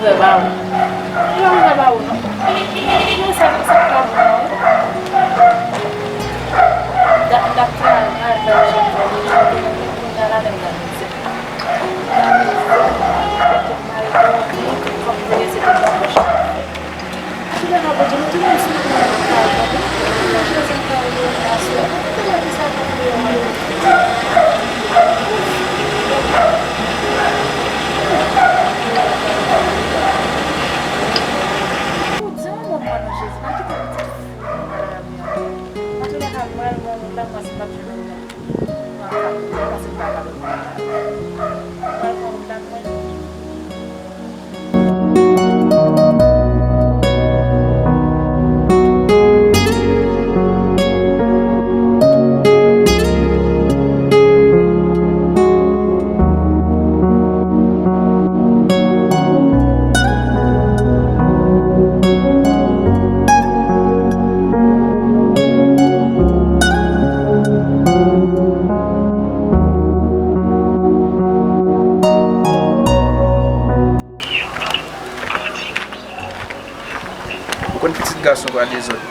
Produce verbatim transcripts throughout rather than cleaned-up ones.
Fè ba ou. Mwen pa fè ba ou non. Mwen sa sa pa bon non. M t ap travay, travay, travay, travay, kounye a la menm nan mizè. Nan mizè, mwen mete m mal dòmi, kòm te rete te bò bòch. Kilè n ap di nou tout moun sou moun nan kay la wi. Kilè chwazi m kay yo aswè. Kilè ki sa k ap fè yo mal. Ou di yon mo pran nan Jezi, pa kite pitit fi malad la. Antoulèka, m pral wè yon lòt la, m panse m p ap jwenn moun nan. M ap panse m pa ka wè moun nan. M pral wè yon lòt la, mwen. Ou konn pitit gason pa dezòd.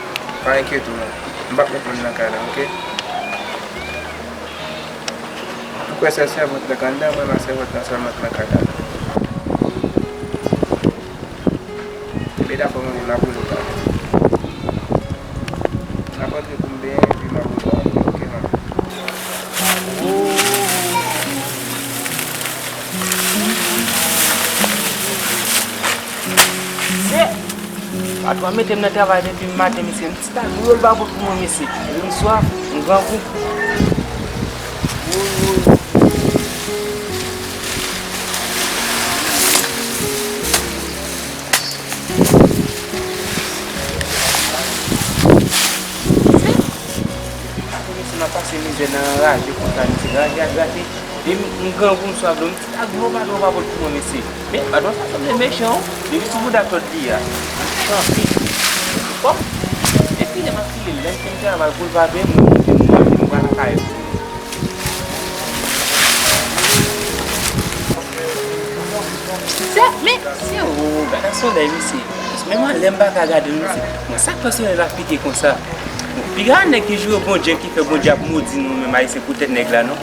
Pa enkyete w non. M p ap met moun nan kay la, oke? Ou kwè sèl sèvant la k anndan, mwen, ma sèvant la sèlman k nan kay la. Mete afè w nan men m, m ap rele w talè. M ap antre pou m benyen, epi m ap rele w apre, oke, manmi? Patwon an mete m nan travay depi maten, mesye. M ti ta gwo l pa bon pou mwen, mesye. Epi m swaf, m grangou. Woy, woy. Mesye, m ap pase mizè nan raje konsa, mesye. Raje a grate. Epi m, m grangou, m swaf dlo. Ak dlo patwon pa pot pou mwen, mesye. Men, patwon sa sanble mechan, wi. Depi sou bouda Claude li a. Mechan anpil. Bon, epi lè m ap file, lè m fin travay, pou l pa benyen, mwen, mwen, mwen, mwen pral nan kay. Se, men, se ou, gade solèy, mesye. Men mwen, lè m pa ka gade l, mesye. Mwen, sa k fè solèy la pike konsa? Bon, piga nèg ki joure Bondye, ki fè Bondye ap modi nou, menm Ayisyen, poutèt nèg la, non.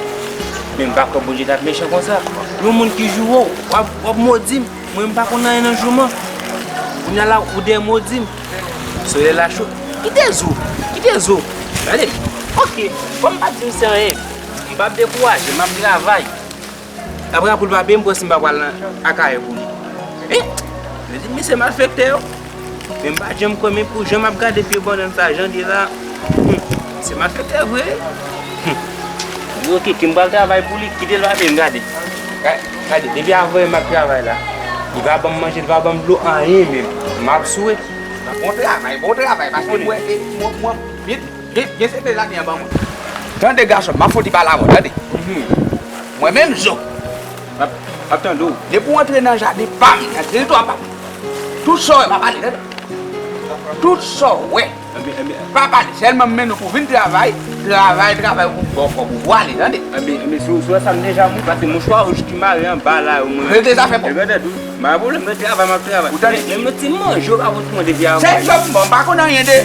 Men m pa kwè Bondye t ap mechan konsa. Yon moun ki joure w, w ap, w ap modi m. Mwen, m pa konn anyen nan jouman. Kounye a la, ou dèyè modi m. Solèy la cho. Kite zo. Kite zo. Gade. Oke. Kòm m pa di misye anyen, m p ap dekouraje. M ap travay. Apre, pou l pa peye m, pou si m pa pral nan Akayè pou li. Eh! Yo di, mesye malfektè yo. Men m pa janm kwè, men pou jan m ap gade pye bannann sa, jan l ye la, hmm, se malfektè vre. Hmm. Yo kite m pral travay pou li, kite l pa peye m, gade. Gade, gade, depi avanyè m ap travay la. Li pa ban m manje, li pa ban m dlo, anyen menm. M ap swe. Bon travay, bon travay, paske mwen, e, mwen, mwen, vit. Gen, gen sekre ladan an ban mwen. Tande gason, m ap fouti pale avè w, tande. Mhm. Mwen menm zo. M ap, m ap tande w. Depi w antre nan jaden pa m, nan teritwa pa m, tout sa w wè, pa pale, tande. Tout sa w wè, pa pale. Sèlman m mennen w pou w vin travay, travay, travay, pou m ba w kòb ou pou w ale, tande. Enben, enben, si w, si w wè sa, m deja mouri, paske mouchwa wouj ki mare anba la, yo, mwen. Regle zafè pa w. Regle tèt ou. M pa gen pwoblèm, mwen travay, m ap travay. Ou tande? Men, men yon ti manje w pa pot pou mwen depi avan. Se jòb m ba w, m pa konn anyen de,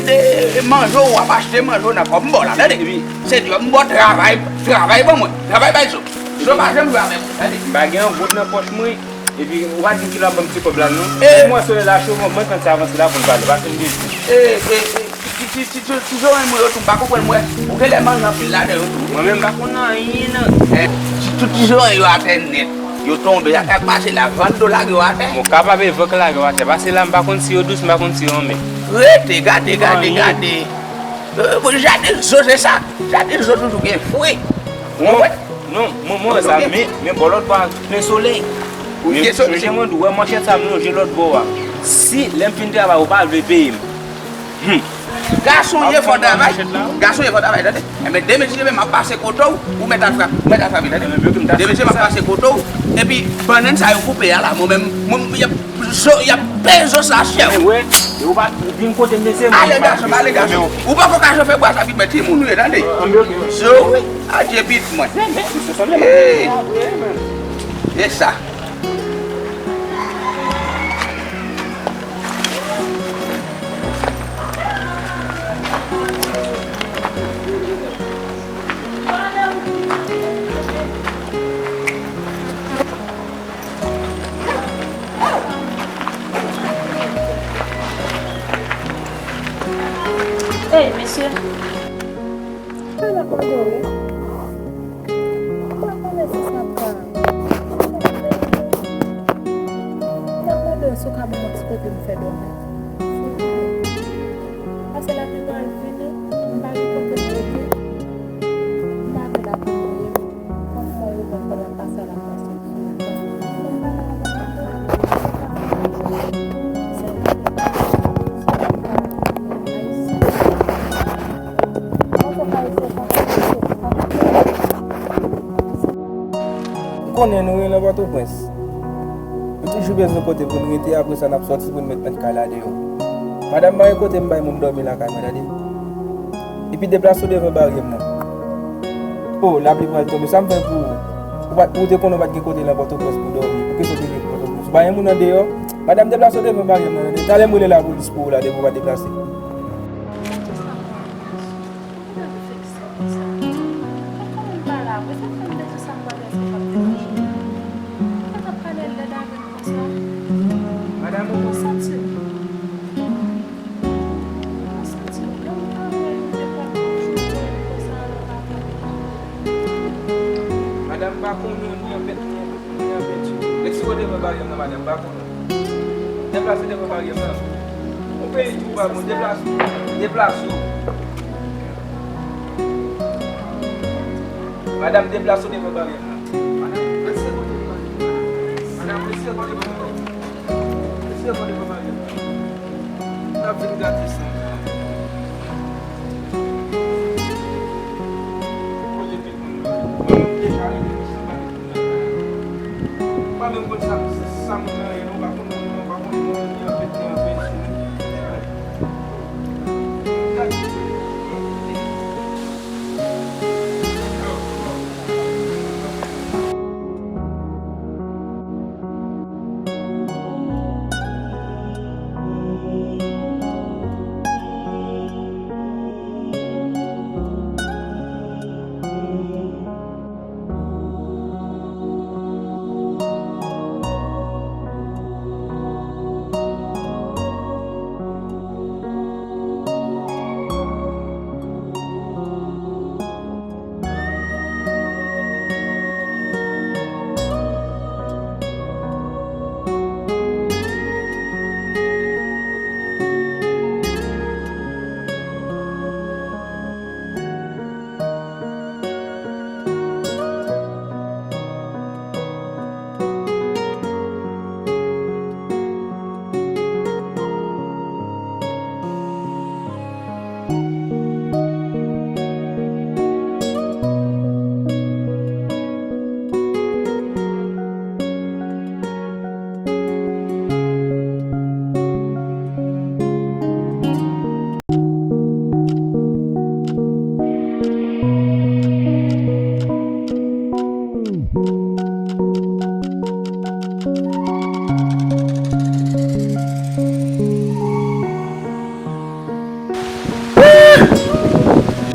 de manje w ap achte manje w nan kòb m ba w la, tande? Epi se jòb m ba w, travay, travay ban mwen. Travay bay zo. Zo pa janm jwe avè mwen, tande? M pa gen yon goud nan pòch mwen, epi ou pa di kilè w ap ban m ti kòb la, non? E. Mwen, solèy la cho, mwen, mwen konn sa avanse la pou l pale, pa fin de jou. E, e, e. Ti, ti, ti, ti, ti zo mwen yo tou, m pa konprann mwen. Ou genlè manje anpil ladan yo tou. Mwen menm m pa konn anyen nan. Eh, ti, tout ti zo yo atè nèt. Yo tonbe, sa k ap pase la, van dlo lage yo atè. Bon, kapab e van k lage yo atè. Pase la, m pa konn si yo dous, m pa konn si yo anmè. Rete, gade, gade, gade. Eh, bon, jaden zo se sa. Jaden zo toujou gen fwi. Ou konprann? Non, mwen, mwen wè sa, men, men bò lòt bò a plen solèy. Men sonje mwen di w, wè manchèt sa m lonje lòt bò a. Si lè m fin travay, ou pa vle peye m. Hmm. Gason ye fò travay. Gason ye fò travay, tande. Enben, demen si Dye vle, m ap pase kote w, ou mèt al frape, ou mèt al frape, tande. Demen si m ap pase kote w, epi bannann sa yo koupe a la, mwen menm, mwen, y ap zo, y ap peye zo sa chè. Ou wè, ou pa vin kote m, mesye. Ale gason, ale gason. Ou poko ka chofe bwa sa vit, men timoun ou ye, tande. Zo, wi. Adye pit mwen. Hey. E sa. Mesye, sa n ap mande w, wi. M pa konnen si sa pral. N ap mande w si w ka ban m yon ti kote m fè dòmi. Silvouplè. Paske lapli pral vini, m pa gen kote m rete. M pa vle lapli mouye m. Kòm mwen yo mwen pran nan pasaj la, pasaj la. M konnen nou rele Pòtoprens. Nou toujou bezwen kote pou n rete, apre sa n ap sòti pou n met mèt kay la deyò. Madanm, pa gen kote m bay moun dòmi lakay mwen, tande. Epi deplase w devan baryè m nan. O, lapli pral tonbe, sa m fè pou ou? Ou pa, ou te konnen w pa t gen kote nan Pòtoprens pou dòmi, pou kisa w te gen Pòtoprens? Ou pa gen moun andeyò? Madanm, deplase w devan baryè m nan, tande. Talè m rele lapolis pou ou la, depi w pa deplase. Madanm, ou konn santi? Madanm, pa konnen ni an pent, ni an penti. Retire w devan baryè m nan, madanm, pa konnen. Deplase devan baryè m nan. Yon peyi tou pa bon, deplase w. Deplase w. Madanm, deplase w devan baryè m nan. Madanm, retire kò devan baryè m nan. Madanm, retire kò devan baryè m nan. Retire kò devan baryè m nan. N ap vin gate san m nan. Kote pil moun yo. Mwen menm m deja rive, m sanba. Pa menm konn sa, sa moun nan ye, non, pa konn non, pa konn non, li anpèt, li anpèt.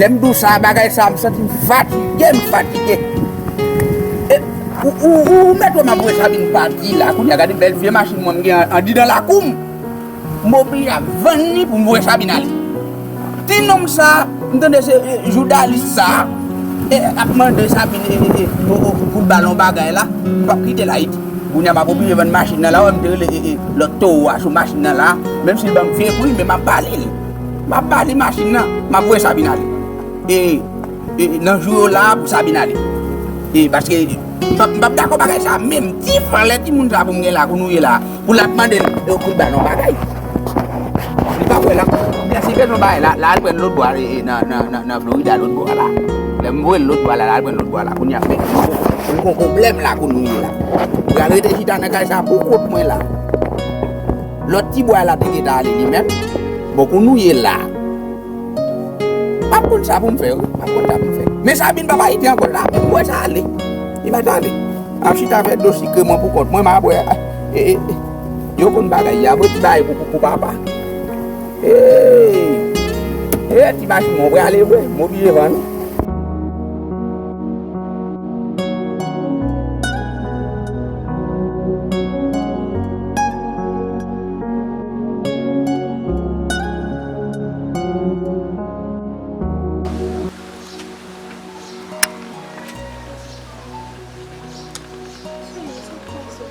Lè m di w sa, bagay sa, m santi m fatige, m fatige. E, ou, ou, ou, ou mèt wè m ap voye Sabine pati la. Kounye a, gade bèl vye machin mwen m gen an, andidan lakou m. M oblije ap vann li pou m voye Sabine ale. Ti nonm sa, m tande se, e, joudalis sa, e, ap mande Sabine, e, e, e, o, o, pou l ba l yon bagay la, m p ap kite l Ayiti. Kounye a m ap oblije vann machin nan la, wè m te rele, e, e, lòt towo a sou machin nan la, menm si l ban m vye pri, men m ap ba li l. M ap ba li machin nan, m ap voye Sabine ale. E, e, nan jou yo la, pou Sabine ale. E, paske, m p ap, m p ap dakò bagay sa, menm ti valè timoun sa pou m gen la, kounye a la. Pou l ap mande l, e, pou l ba l yon bagay. Li pa kwè la. Oubyen si l bezwen bagay la, l al pran l lòt bò a, e, e, nan, nan, nan, nan Florida, lòt bò a la. Lè m voye l lòt bò a la, l al pran l lòt bò a la. Kounye a fè. M gon pwoblèm la kounye a la. Pral rete chita nan kay sa pou kont mwen la. Lòt ti bwa la te gentan ale li menm. Bon, kounye a la. M ap konn sa pou m fè, wi. M ap konn sa pou m fè. Men Sabine p ap Ayiti ankò la, men m wè sa ale. Li mèt ale. M ap chita fè do sikre mwen pou kont mwen, m ap wè. E, e, e. Yo konn bagay, y a voye ti bagay pou, pou, pou papa. E, e, ti machin mwen, w prale vre, m oblije vann.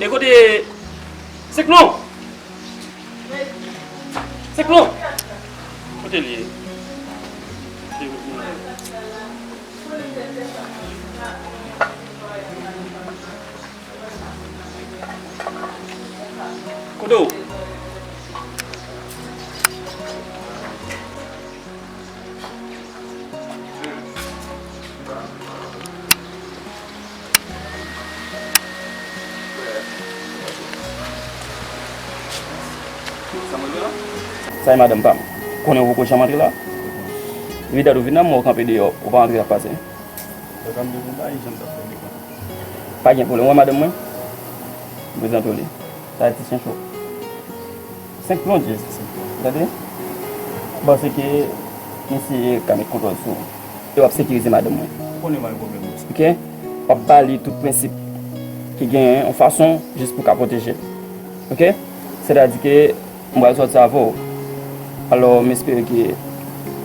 E kote Senk Plon? Senk Plon! Kote l ye? Kote w? Sa e madanm pa m. Konnen ou poko janm antre la. Epi dat ou vin la, m wè w kanpe deyò, ou pa antre, sa k pase? Pa gen pwoblèm, ou wè madanm mwen? M prezante w li. Sa e Ti Chen Cho. Senk Plon, Jezi. Tande? M panse ke misye ka met kontwòl sou ou. E w ap sekirize madanm mwen. Ou konnen m pa gen pwoblèm, mesye. Oke? W ap ba li tout prensip ki genyen, yon fason, jis pou w ka pwoteje l. Oke? Sètadi ke m pral sòti avè w. Alò, m espere ke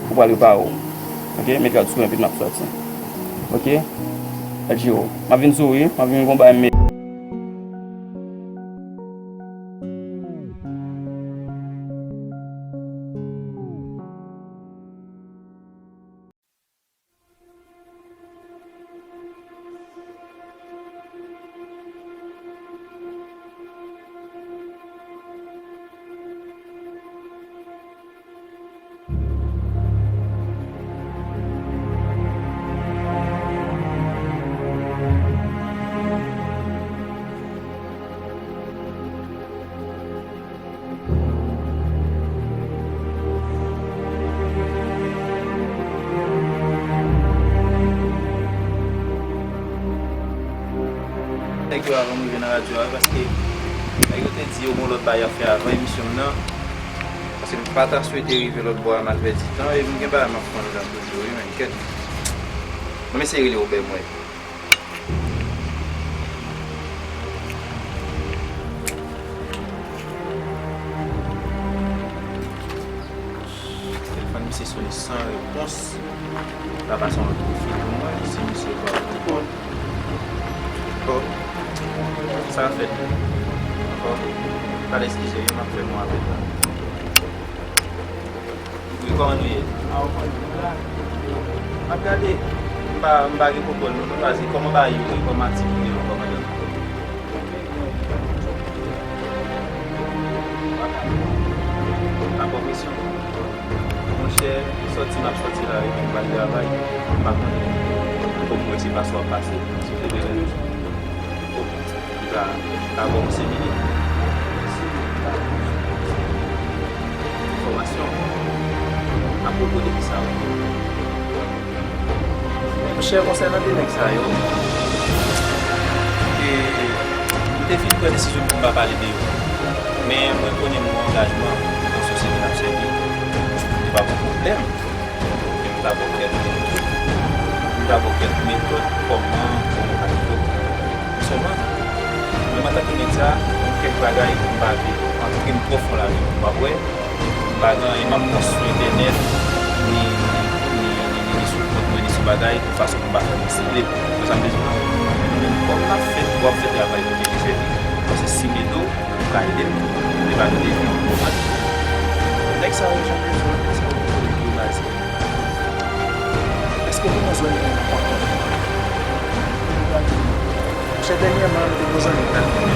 ou pral repare w. Oke? Met rad sou mwen, epi m ap sòti. Oke? Adje w. M ap vin sou ou, wi. M ap vin gon bagay m. Nèg yo avan m rive nan radyo a, paske nèg yo te di yo gon lòt bagay y ap fè avan emisyon m nan, paske m pa ta swete rive lòt bò a, m al pèdi tan, e m gen bagay m ap fè anndan toujou, wi, men kèt. Mwen eseye rele Wobè mwen. Telefòn misye sone san repons. La pase yon lòt koutfil pou mwen, si misye pa reponn. Bon, sa fèt. Bon, pa eskize, wi, m ap fè bon apèl la. Wi, kòman nou ye? M ap gade, m pa, m pa gen kontwòl non, nou pa di kòman bagay yo ye, kòman aktivite yo, kòman yo. Pa pran presyon. Monchè, sòti m ap sòti la, epi m pral travay. M pa konnen kòman mwen se pase w ap pase. Si w te bezwen m, li ka, li ka ba w yon senk minit. Enfòmasyon apwopo de kisa w. Monchè, konsènan de nèg sa yo, e, m te fin pran desizyon pou m pa pale de yo. Men mwen konnen m gen angajman nan sosyete n ap sèvi. Se pa yon pwoblèm. Men m ta ba w kèk metòd. M ta ba w kèk metòd kòman pou w ka fè. Sèlman, mwen, antanke medya, gen kèk bagay m pa vle antre m twò fon ladan yo. W ap wè, M pa gen anyen, m ap pran sou entènèt, ni, ni, ni, ni, ni sou kont mwen, ni sou bagay, yon fason pou m pa fè moun sible m. Konn sa m vle di w la? Men kòm n ap fè, w ap fè travay pou ke li fè li. Paske si m ede w, ou ka ede m tou. Li pa gen defi, ou konprann? Nèg sa yo, jan m te di w, nèg sa yo, kote yo baze? Èske ou konn yon zòn ki enpòtan? Monchè, dènyèman, m te gon zanmi k t ap di m,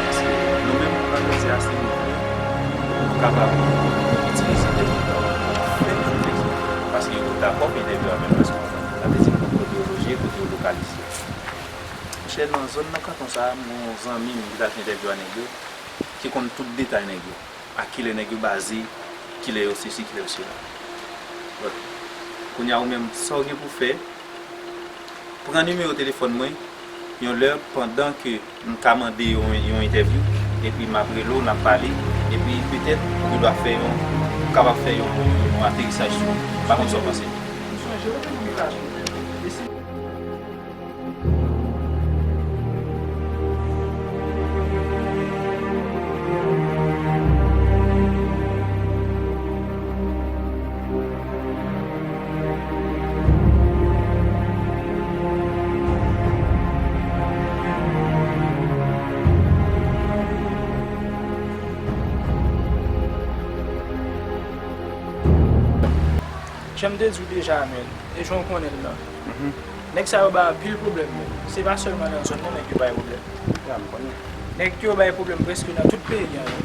paske nou menm, nou grandi ase, nou vle nou kapab itilize tèt nou pou fè tout egzanp. Paske yo dakò pou entèvyou avè m, paske sa vle di m konn kote yo loje, kote yo lokalize. Monchè, nan zòn nan kanton sa a, m gon zanmi m ki t al fè entèvyou a nèg yo, ki konn tout detay nèg yo, a kilè nèg yo baze, kilè yo sesi, kilè yo sela. Bon, kounye a ou menm, sa w gen pou w fè, pran nimewo telefòn mwen yon lè pandan ke m ka mande yon, yon entèvyou, epi m ap rele w, n ap pale, epi petèt nou dwa fè yon, nou kapab fè yon, yon, yon aterisaj sou ou. M pa konn sa w panse. M sonje w te nan mezaj mwen. Jan m te di w deja, men, e jan w konnen l lan. Nèg sa yo bay anpil pwoblèm, men se pa sèlman nan zòn nan nèg yo bay pwoblèm. Ya, m konnen. Nèg yo bay pwoblèm prèske nan tout peyi an, men.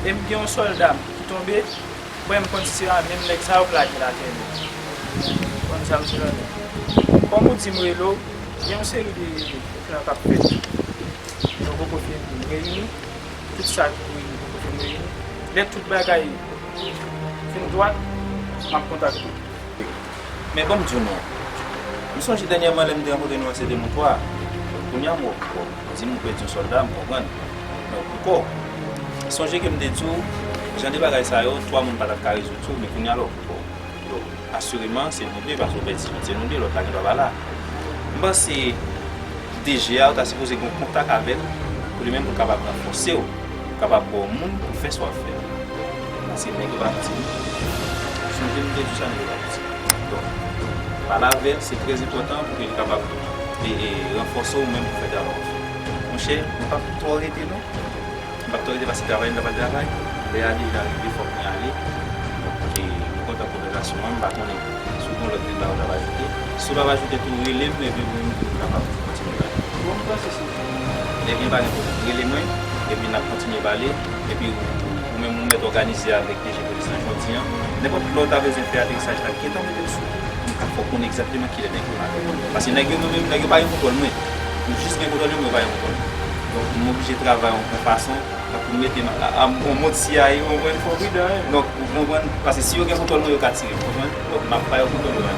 E m gen yon sòlda m ki tonbe, prè m konn si se a menm nèg sa yo k lage l atè, men. Konn sa m di w la, men. Kòm ou di m rele w, gen yon seri de plan k ap fèt. Yo poko fin reyini. Tout sa ki pou reyini poko fin reyini. Lè tout bagay fin dwat, m ap kontakte w. Men ban m di w non. M sonje dènyèman lè m te rankontre nou an, se te nou twa. Donk, kounye a, m wè w poko. Ou di m ou pèdi yon sòlda, m konprann. Men ou poko. Sonje ke m te di w, jan de bagay sa yo, twa moun pa t ap ka rezoud tou, men kounye a la, ou poko. Donk, asireman, se nou de, paske ou pèdi youn, se nou de, lòt la gen dwa pa la. M panse D G a, ou ta sipoze gen yon kontak avè l, pou li menm, pou l kapab ranfòse w, pou l kapab ba w moun pou fè sa w ap fè a. Paske nèg yo pa piti. Sonje m te di w sa, nèg yo pa piti. Donk, pale avè l, se trè enpòtan pou ke li kapab, e, e, ranfòse w menm pou fè travay w ap fè. Monchè, nou p ap twò rete non. M p ap twò rete paske travay m ta pral travay. Lè ale, lè rive, fòk mwen ale. Donk, e, mwen kontan konvèsasyon an, m pa konnen si w gen lòt deba ou t ap ajoute. Si w p ap ajoute tou, rele m, epi pou m kapab kontinye pale. Bon, m panse se fini. Ebyen, pa gen pwoblèm. Rele mwen, epi n ap kontinye pale. Epi ou, ou menm, ou mèt òganize avèk D G Polis lan jodi a. Nenpòt lè w ta bezwen fè aterisaj la, gentan mete m sou ou. M ka fè w konnen egzakteman kilè nèg yo ale. Paske nèg yo, mwen menm, nèg yo pa gen kontwòl mwen. M jis gen kontwòl yo, mwen pa gen kontwòl mwen. Donk, m oblije travay yon, yon fason, tankou m mete m a, a, a, yon mòd C I A, ou konprann? Fò pridan, wi. Donk, ou konprann? Paske si yo gen kontwòl mwen, yo ka tire m, ou konprann? Donk, m ap bay yo kontwòl yo, wi.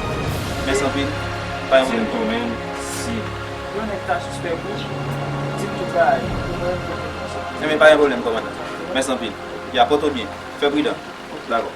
Mèsi anpil. Pa gen pwoblèm. Di m tou, men, si yon nèg ta sispèk ou, di m tout bagay. Ou konprann? Enben, pa gen pwoblèm, kòmandan. Mèsi anpil. Ya, pòte w byen. Fè pridan. Dakò.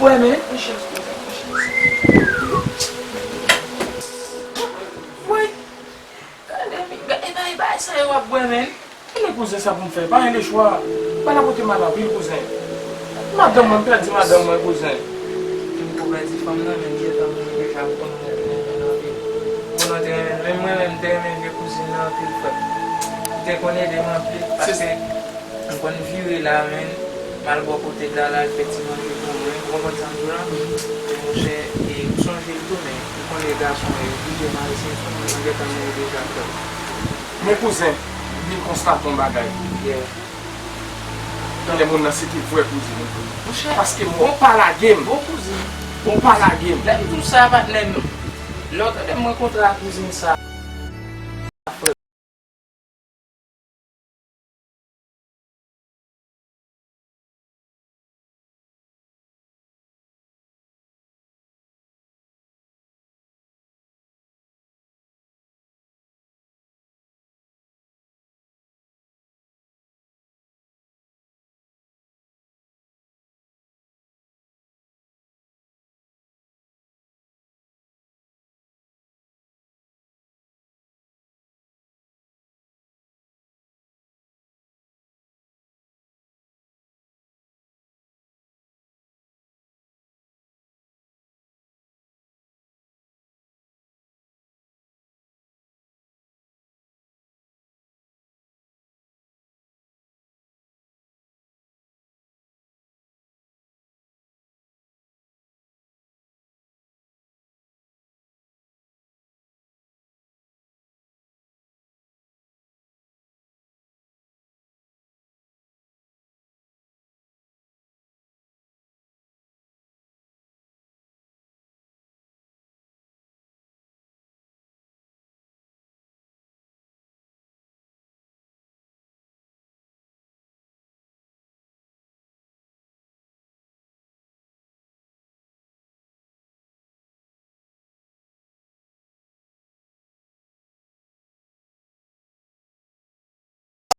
Bwè, men. Mwen chans, mwen chans. Mwen. Gade, mi, gade, e pa, e pa sa yo ap bwè, men. Gade kouzen sa pou m fè, pa gen lechwa. Bagay la pote mal anpil, kouzen. Madanm mwen, m pèdi madanm mwen, kouzen. M ko pèdi fanm nan, men m gentan konn deja, m konn renmen l anpil. Bon, nou te renmen, menm mwen menm, m te renmen vye kouzin nan anpil, frè. Li te konn ede m anpil, paske m konn vire la, men, m al bò kote l la, l al fè ti manje pou mwen. Ou konprann sa m di w la? Men monchè, e, m sonje l tou, men ou konnen gason yo, li byen mare senti, mwen gentan mouri deja, frè. Men kouzen, m vin konstate yon bagay. Yeah. Talè moun nan se te vrè kouzin ou. Monchè, paske m wè w pa lage m. Bon kouzin. Ou pa lage m. Lè m di w sa, patnè m, lè w tande m rankontre ak kouzin sa.